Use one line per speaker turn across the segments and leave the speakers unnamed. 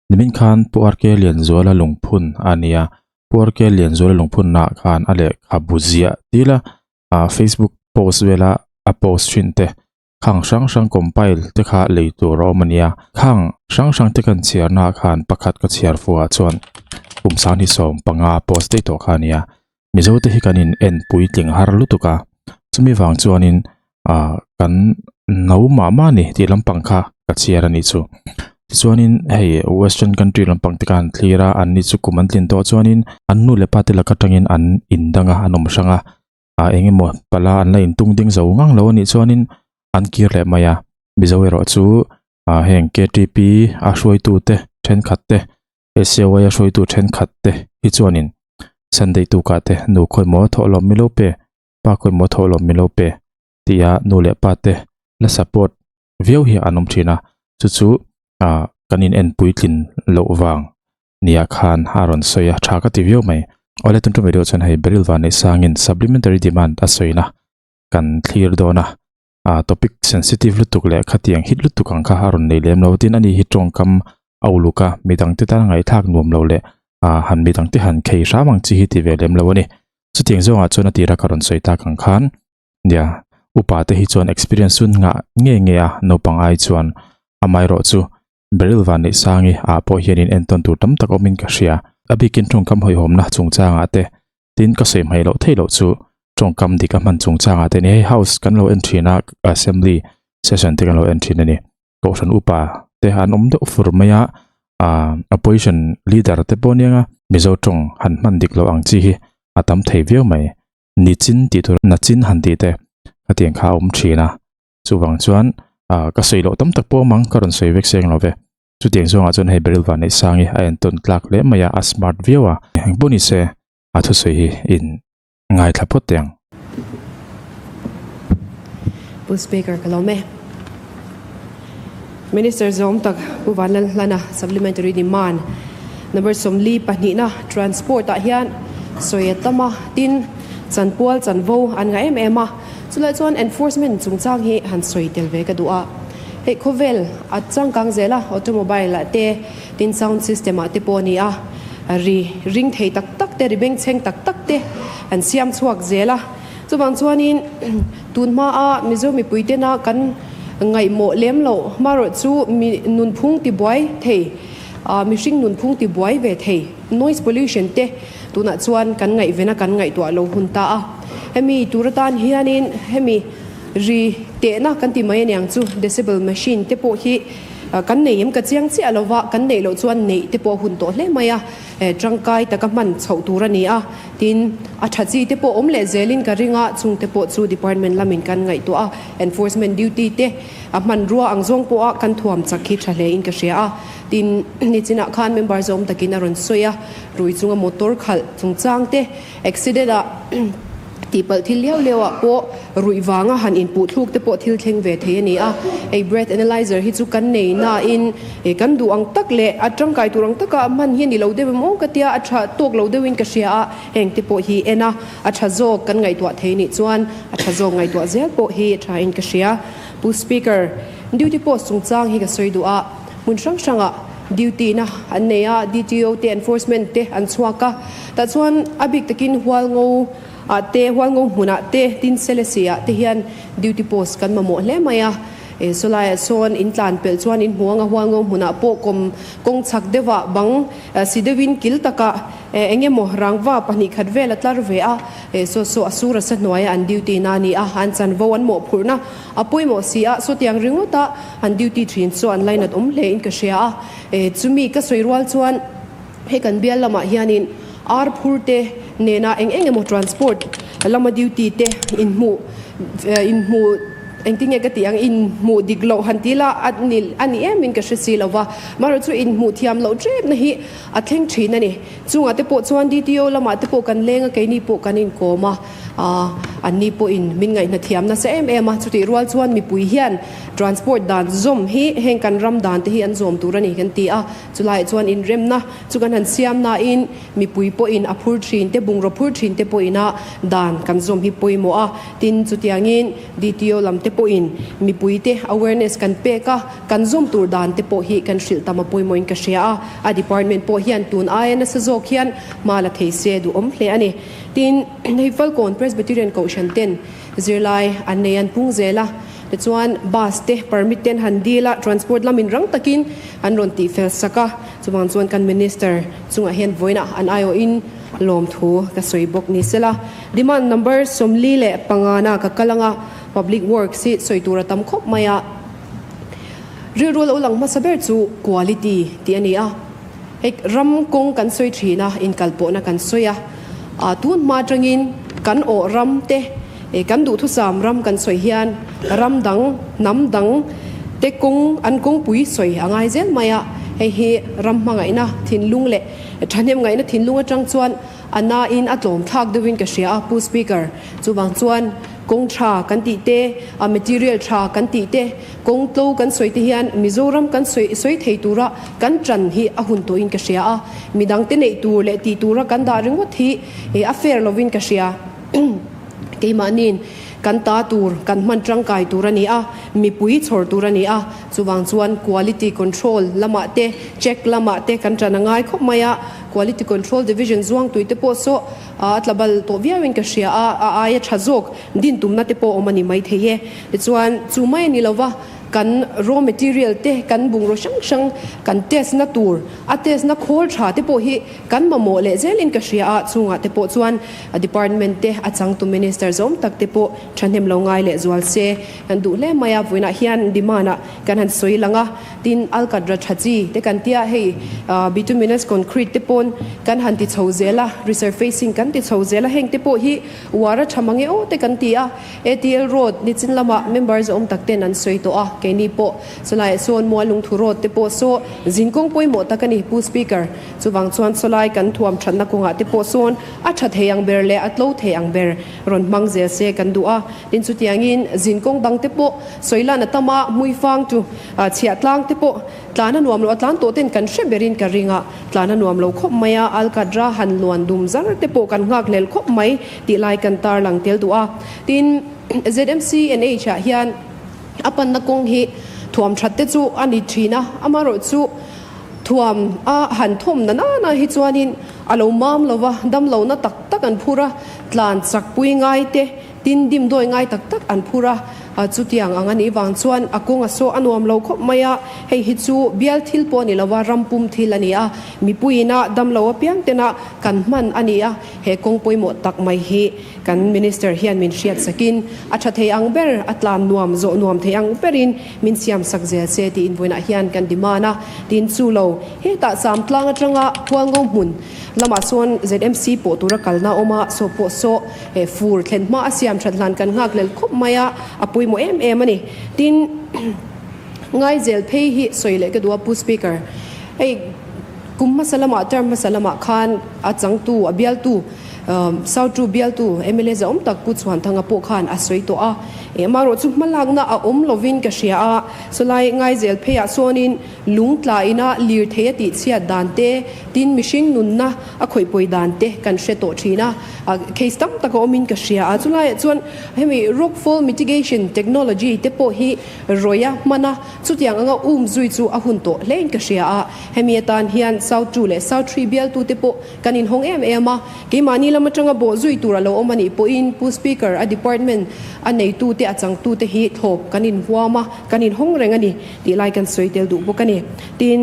Nimin khan Pu RK Lianzuala lungphun a nia. Pu RK Lianzuala lungphunnaah khan a lehkhabu ziah dil a, ah Facebook post vela a post thin te khang hrang hrang compile te kha lei tur a awm a nia. Khang hrang hrang te kan chhiarnaah khan pakhat ka chhiar fuhah chuan kum sanghnih 15 post daih tawh kha a nia. Mizo te hi kan in en puitling har lutuk a, chumi vang chuanin ah kan no mah mah a ni tih lampang kha ka chhiar a nih chu. Tichuanin hei western country lampang te khan thlir a, an ni chu kum an tlin tawh chuanin an nu leh pa te lak atangin an in dang a, an awm hrang a, ah eng emaw pala an la intung ding zo ngang lo a nih chuanin an kir leh mai a. Mizo erawh chu ah heng ktp a hruaitu te thenkhat te SAY a hruaitu thenkhat te hi chuanin Sunday tukah te nu khawi maw thawh lawm milo pe, pa khawi maw thawh lawm milo pe tia nu leh pa te la support viau hi an awm thin a, chu chu ah kan in en puitlin loh vang nia khan a rawn sawi a, tha ka ti viau mai. Awle tun tum video chuan hei Beryl Vanneih sangin supplementary demand a sawina kan thlir dawn a, ah topic sensitive lutuk leh khatiang hit lutuk ang kha a rawn nei lem lo tin ani hi tawngkam a uluk a midang te tan ngaihthlak nuam lo leh ah han midang te han khei hram ang chi hi ti ve lem lo a ni. Chutiang zawngah chuan a tira ka rawn sawi tak ang khan nia upa te hi chuan experience chu nghah nge nge a naupang ai chuan amaherawh chu Beryl Vanneihsangi ah pawh hianin entawn tur tam tak awmin ka hria. A bikin tawngkam hawihhawmna chungchangah te Tin, ka sawi hmai loh theih loh chu tawngkam dik a hman chungchangah te a ni. Hei house kan lo en thin a, assembly session te kan lo en thin a ni. Kohhran upa te an awm deuh fur mai a, ah opposition leader te pawh aniang a, Mizo tawng han hman dik loh ang chi hi a tam thei viau mai. Nichin tih tur nachin han tih te khatiang kha a awm thin a. Chuvang chuan ah ka sawi loh tam tak pawh awm ang, ka rawn sawi vek seng lo ve. Chutiang zawngah chuan hei Beryl Vanneihsangi a entawn tlak hle mai a, a smart viau a. Engpawh ni se a thusawi hi in ngaithla phawt teh ang.
Pu Speaker ka lawm e. Minister zawm tak Pu Vanlalhlana Supplementary Demand Number 42 na Transport ah hian sawi a tam a, tin chanpual chanvo an ngah em em a, chulai chuan Enforcement chungchang hi han sawi tel ve ka duh a. Hei khawvel a changkang zel a, automobile ah te, tin sound system ah te pawh a ni a, ri ring thei tak tak te, ri bengchheng tak tak te an siam chhuak zel a. Chuvang chuanin tun hmaa Mizo mipui tena kan ngaihmawh lem loh hmarawh chu mi nunphung tibuai thei, mihring nunphung tibuai ve thei noise pollution te tunah chuan kan ngaihven a, kan ngaihtuah lo hun ta a. Hemi tur atan hianin hemi. Ri tehna kan ti mai aniang chu decibel machine te pawh hi kan nei em ka chiang chiah lo va, kan neih loh chuan neih te pawh a hun tawh hle mai a, tangkai taka hman chhoh tur a ni a, tin a tha chi te pawh awm leh zelin ka ring a, chung te pawh chu department lamin kan ngaihtuah a, enforcement duty te a hmanrua ang zawng pawha kan thuam chak hi tha hle in ka hria a, tin nichinah khan member zawm takin a rawn sawi a, rui chunga motor khalh chungchang te accident ah. Tihpalh thil liau liau ah pawh ruih vanga han inpuh thluk te pawh thil thleng ve thei a ni a. Hei breath analyzer hi chu kan nei nain kan duh ang tak leh a tangkai tur ang taka hman hi a ni lo deuh em aw ka tia, a tha tawk lo deuhin ka hria a, heng te pawh hi en a, a tha zawk kan ngaihtuah thei nih chuan a tha zawk ngaihtuah zel pawh hi a tha in ka hria. Pu Speaker, duty post chungchang hi ka sawi duh a, hmun hrang hrangah duty na an nei a, DTO te enforcement te an chhuak a, tah chuan a bik takin Hualngo ah te, Hualngo hmunah te, tin Selesih ah te hian duty post kan mamawh hle mai a, e sawlaiah sawn in tlan pelh chuan in hmu ang a, Hualngo hmunah pawh kawm kawng chhak deuhah bang si deuhin kil takah eng emaw rangva 2 khat vel a tlar ve a, e saw saw a sur a sa hnuaia an duty na a ni a, an chanvo an mawhphurhna A pawimawh si a, sawtiang ringawta an duty thin chu an lainat awm hle in ka hria a. E, chumi ka sawi rual chuan hei kan bial lamah hianin ar phur te nena eng eng emaw transport lama duty te inhmuh, inhmuh engtin nge ka tih ang, inhmuh dik loh han ti la a ni a ni em in ka hre si lo va. Amaherawhchu chu inhmuh thiam loh ṭep na hi a thleng thin a ni. Chungah te pawh chuan DTO lamah te pawh kan leng a, keini pawh kan inkawm a. A, anni pawhin min ngaihna thiam nasa em em a, chutih rual chuan mipui hian transport dan zawm hi heng kan ram dan te hi an zawm tur a ni kan ti a, chulaiah chuan inremna chu kan han siam nain mipui pawhin a phur thin te, bungraw phur thin te pawhin a dan kan zawm hi pawimawh a, tin chutiangin DTO lam te pawhin mipui te awareness kan pek a, kan zawm tur dan te pawh hi kan hrilh tam a pawimawhin ka hria a, a department pawh hian tun aia nasa zawk hian hma la thei se duhawm hle a ni. Tin, hei Falkawn Presbyterian Kohhran ten zirlai an nei an pung zel a, tichuan bus te permit ten han dil a, transport lamin rang takin an rawn tihfel sak a, chuvang chuan kan Minister chungah hian vawiinah an aiawhin lawmthu ka sawi bawk ni sela. Demand number 45 na ka kal anga Public Works hi sawi tur a tam khawp mai a, rilru lo lang hmasa ber chu quality tih a ni a, hei ram kawng kan sawi thin a, inkalpawhna kan sawi a, ah tun hma atangin kan awh ram te kan duhthusam ram kan sawi hian ram dang hnam dang te kawng an kawngpui sawi a ngai zel mai a, hei hi ram hmangaihna thinlung leh thahnem ngaihna thinlung atang chuan A nain a tlawm thlak deuhin ka hria a, Pu Speaker. Chuvang chuan kawng tha kan tih te, a material tha kan tih te, kawng tlo kan sawi te hian Mizoram kan sawi sawi thei tura kan tan hi a hun tawhin ka hria a. Midangte neih tur leh tih tura kan dah ringawt hi a fair lovin ka hria. Keimahniin kan ta tur, kan hman tangkai tur a ni a, mipui chhawr tur a ni a, chuvang chuan quality control lamah te, check lamah te kan tan a ngai khawp mai a, quality control division zuangtui te pawh saw a tla bal tawh viauin ka hria a, a aia tha zawk din tumna te pawh awm a ni maithei e. Tichuan chu mai a ni lova, Kan raw material te, kan bungraw hrang hrang kan test na tur, a test na khawl tha te pawh hi kan mamawh leh zelin ka hria a, chungah te pawh chuan department te a changtu minister zawm tak te pawh thahnem lo ngai leh zual se kan duh hle mai a, vawiinah hian demand ah kan han sawi lang a, tin alkatra tha chi te kan tia hei bituminous concrete te pawn kan han ti chho zel a, resurfacing kan ti chho zel a, heng te pawh hi uar a tha mange aw te kan ti a. ATL Road nichin lamah member zawm tak ten an sawi tawh a, keini pawh chulaiah sawn Mualungthu Road te pawh saw zinkawng pawimawh tak a ni Pu Speaker. Chuvang chuan chulai kan thuam thatna kawngah te pawh sawn a tha thei ang ber leh a tlo thei ang ber rawn hmang zel se kan duh a. Tin chutiangin zinkawng dang te pawh sawi lan a tam a, hmuifang chu chhiah tlang te pawh tlan a nuam lo a tlan tawh ten kan hre berin ka ring a, tlan a nuam lo khawp mai a, Alkadra han luan dum zar te pawh kan nghak hlel khawp mai. Tih lai kan tarlang tel duh a. Tin, ZMC NH ah hian a panna kawng hi thuam that te chu a ni thin a, amaherawhchu thuam a han thawm na nana hi chuanin a lo mam lo va, damlohna tak tak an phur a, tlan chak pui ngai te, tin dimdawi ngai tak tak an phur a, chutiang ang a nih vang chuan a kawng a sawh a nuam lo khawp mai a, hei hi chu bial thil pawh a ni lo va, ram pum thil a ni a, mipuiin a damlo apiang tena kan hman a ni a. He kawng pawimawh tak mai hi kan Minister hian min hriat sakin a tha thei ang ber, a tlan nuam, zawh nuam thei ang berin min siam sak zel se tiin vawiinah hian kan demand a. Tin, chu lo, hetah Sam tlang atanga Hualngo hmun lamah sawn ZMC pawh tura kalna a awm a, saw pawh saw he fur thlen hma a siam that hlan kan nghak lel khawp mai a, a pawimawh em em a ni. Tin, Ngaizel phei hi sawi leh ka duh a Pu Speaker, hei, Kum hmasa lamah, term hmasa lamah khan a changtu, a bialtu, Sautu bialtu mla zahawm tak Pu Chhuanthanga pawh khan a sawi tawh a. Amaherawh chu hmalakna a awm lovin ka hria a, chulai Ngaizel pheiah sawnin lung tla ina lirthei a tihchhiat dan te, tin mihring nunna a khawihpawi dan te kan hre tawh thin a, case tam tak a awmin ka hria a. Chulaiah chuan hemi rockfall mitigation technology te pawh hi rawih a hman a, chutiang anga um zui chu a hun tawh hlein ka hria a. Hemi atan hian South 2 leh South 3 bialtute pawh kan inhawng em em a, keimahni lam atanga bawh zui tur a lo awm a nih pawhin Pu Speaker a department a neitute a changtute hi thlawp kan inhuam a, kan inhawng reng a ni tih lai kan sawi tel duh bawk a ni. Tin,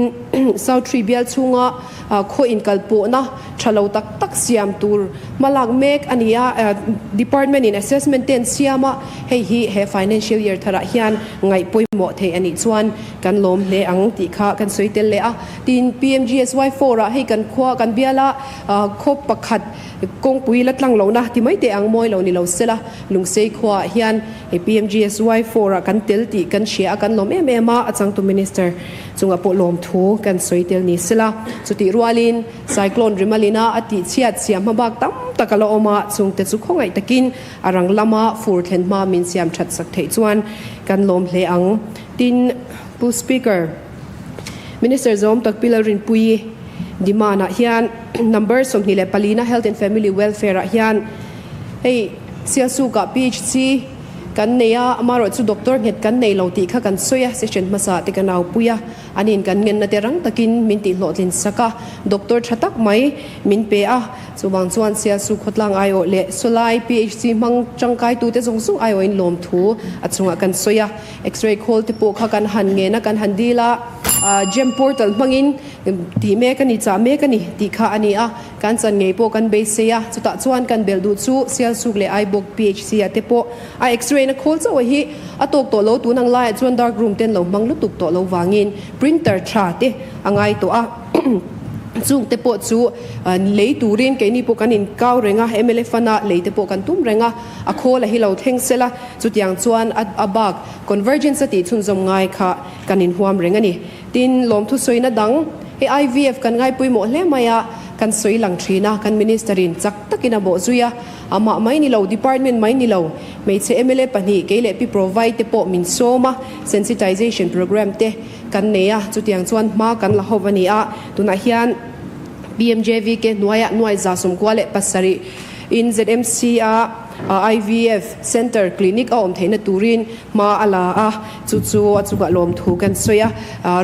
South 3 bial chhunga khaw inkalpawhna tha lo tak tak siam tur hmalak mek a ni a, department in assessment te an siam a, hei hi he financial year tharah hian ngaih pawimawh theih a nih chuan Kan lawm hle ang tih kha kan sawi tel leh a. Tin, PMGSY four ah hei kan khua kan bial a, khaw pakhat kawngpui la tlang lohna ti mai teh ang mawi lo ni lo sela, Lungsei khua ah hian hei PMGSY four ah kan tel tih kan hria a, kan lawm em em a, a changtu Minister chungah pawh lawmthu kan sawi tel ni sela. Chutih rualin Cyclone Rimalina a tihchhiat siam hmabak tam tak a la awm a, chungte chu khawngaih takin a rang lama fur thlen hma min siam that sak theih chuan kan lawm hle ang. Tin, Pu Speaker, Minister Zawm tak Pi Lalrinpuii demand ah hian number 24 na Health and Family Welfare ah hian hei Sialsuk ah PHC Kan nei a, amaherawhchu doctor nghet kan nei lo tih kha kan sawi a, session hmasa te ka naupui a, anin kan ngenna te rang takin min tihhlawhtlin sak a, doctor tha tak mai min pe a, chuvang chuan Sialsu khawtlang aiawh leh Sawlai PHC hmang tangkaitute zawng zawng aiawhin lawmthu a chungah kan sawi a, X-ray khawl te pawh kha kan han ngen a, kan han dil a, Gem portal hmangin tih mek a ni, chah mek a ni tih kha a ni a. Kan chan ngei pawh kan beisei a, chutah chuan kan belh duh chu Sialsuk leh Aibawk PHC ah te pawh a X-ray na khawl chauh a hi a tawk tawh lo, tun ang laiah chuan dark room ten lo hmang lutuk tawh lo vangin printer tha te a ngai tawh a, chung te pawh chu lei turin keini pawh kan inkau reng a, mla fund a lei te pawh kan tum reng a, a khawl a hi lo thleng sela, chutiang chuan a bak convergence a tih chhunzawm ngai kha kan inhuam reng a ni. Tin, lawmthu sawina dang, hei IVF kan ngaipawimawh hle mai a, kan sawi lang thin a, kan Minister-in chak takin a bawh zui a, amah mai ni lo, department mai ni lo, hmeichhe mla pahnih kei leh Pi Provai te pawh min sawm a, sensitization programme te kan nei a, chutiang chuan hma kan la ho a ni a, tunah hian PMJVK hnuaiah nuai 97 in ZMC a IVF Centre Clinic a awm theihna turin hma a la a, chu chu a chungah lawmthu kan sawi a.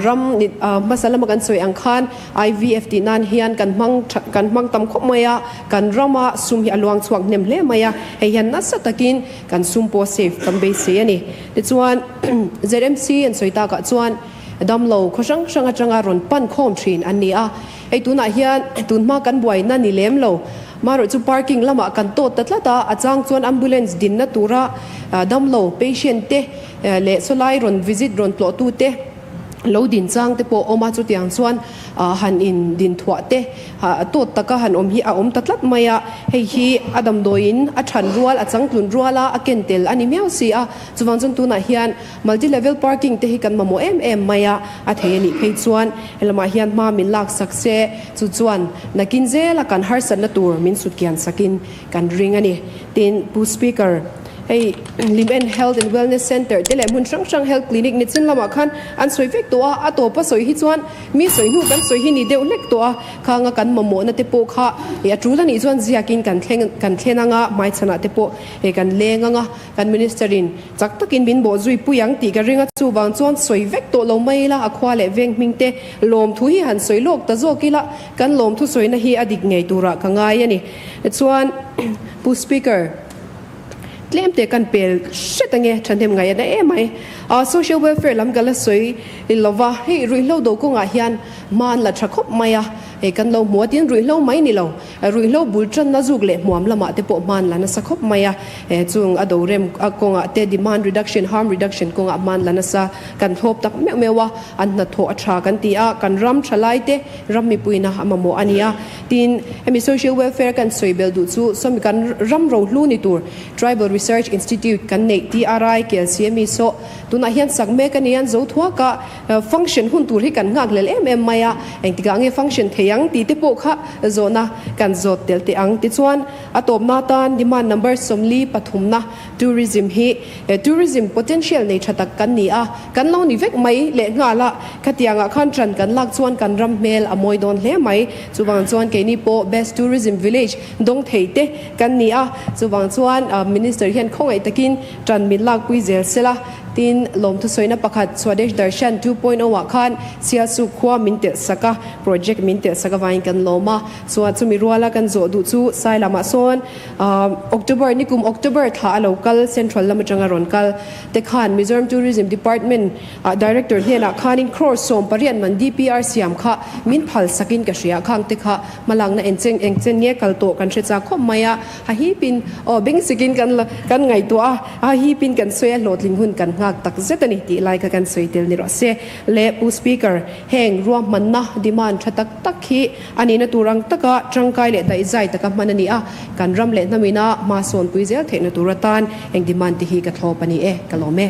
Ram hmasa lama kan sawi ang khan IVF tih nan hian kan hmang kan hmang tam khawp mai a, kan rama sum hi a luang chhuak hnem hle mai a, hei hian nasa takin kan sum pawh safe kan beisei a ni. Tichuan ZMC an sawi takah chuan damlo khaw hrang hrang atanga rawn pan khawm thin an ni a, hei tunah hian tunhma kan buaina ni lem lo. Marawh chu parking lamah kan tawt ta tlat a, a chang chuan ambulance dinna tura damlo, patient, te leh sawlai rawn visit rawn tlawhtu te lo din chang te pawh awm a, chutiang chuan han in din thuah te tawt taka han awm hi a awm ta tlat mai a, hei hi a damdawiin a than rual, a changtlun rual a, a ken tel a ni miau si a, chuvang chuan tunah hian multi level parking te hi kan mamawh em em mai a, a thei a nih phei chuan helamah hian hma min lak sak se. Chu chuan nakin zela kan harsatna tur min sutkian sakin kan ring a ni. Tin, Pu Speaker, hei Lim-en Health and Wellness Centre te leh hmun hrang hrang Health Clinic ni chin lamah khan an sawi vek tawh a, a tawpa sawi hi chuan mi sawi hnu kan sawi hi ni deuh hlek tawh a, khanga kan mamawhna te pawh kha a tul a nih chuan ziakin kan thleng kan thlen anga hmaichhanah te pawh kan leng anga kan Minister in chak takin min bawh zui pui ang tih ka ring a, chuvang chuan sawi vek tawh lo mai ila a khua leh veng hming te Lawmthu hi han sawi lawk ta zawk ila, kan lawmthu sawina hi a dik ngei turah ka ngai a ni. Chuan Pu Speaker, tlem te kan pel hret ange, thahnem ngaih a na em mai. Social welfare lam ka la sawi lova, hei ruihhlo do kawngah hian hma an la tha khawp mai a, hei kan lo hmu a, tin ruihhlo mai ni lo. Ruihhlo bul tanna zuk leh hmuam lamah te pawh hman la nasa khawp mai a, chung a do rem kawngah te demand reduction, harm reduction kawngah hman la nasa kan thlawp tak meuh meuh a, an hnathawh a tha kan ti a, kan ram tha lai te ram mipuina a mamawh a ni a. Tin, hemi social welfare kan sawi bel duh chu sawmi kan ram rohlu ni tur Tribal Research Institute kan neih TRI KLCMI saw tunah hian sak mek a ni a, zo thuaka Function hun tur hi kan nghak lel em em mai a, engtikah nge function thei ang tih te pawh kha zawhna kan zawt tel teh ang. Tichuan, a tawpna atan demand number 43na tourism hi tourism potential nei tha tak kan ni a, kan lo ni vek mai leh nghal a, khatiangah khan ṭan kan lak chuan kan ram hmel a mawi dawn hle mai. Chuvang chuan keini pawh best tourism village dawng thei te kan ni a, chuvang chuan Minister hian khawngaih takin ṭan min lakpui zel sela. Tin, lawmthusawina pakhat Swadesh Darshan 2.0 ah khan Sialsuk khua min telh sak a, project min telh sak avangin kan lawm a. Chuan chumi ruala kan zawh duh chu Sai lamah sawn October nikum October thla a lo kal Central lam atanga rawn kal te khan Mizoram Tourism Department ah Director hnenah khanin crore 18 man DPR siam kha min phal sakin ka hria khang te kha hmalakna engchen engchen nge kal tawh kan hre chak khawp mai a. A hipin aw beng sikin kan la kan ngaihtuah a, a hipin kan sawi a hlawhtling hun kan nghak tak zet a ni tih lai kha kan sawi tel ni rawh se. Le Pu Speaker, heng ruahmanna demand tha tak tak hi a nihna tur ang taka tangkai leh daihzai taka hman a ni a, kan ram leh hnamina hma sawnpui zel theihna tur atan eng demand te hi ka thlawp a ni e, ka lawm e.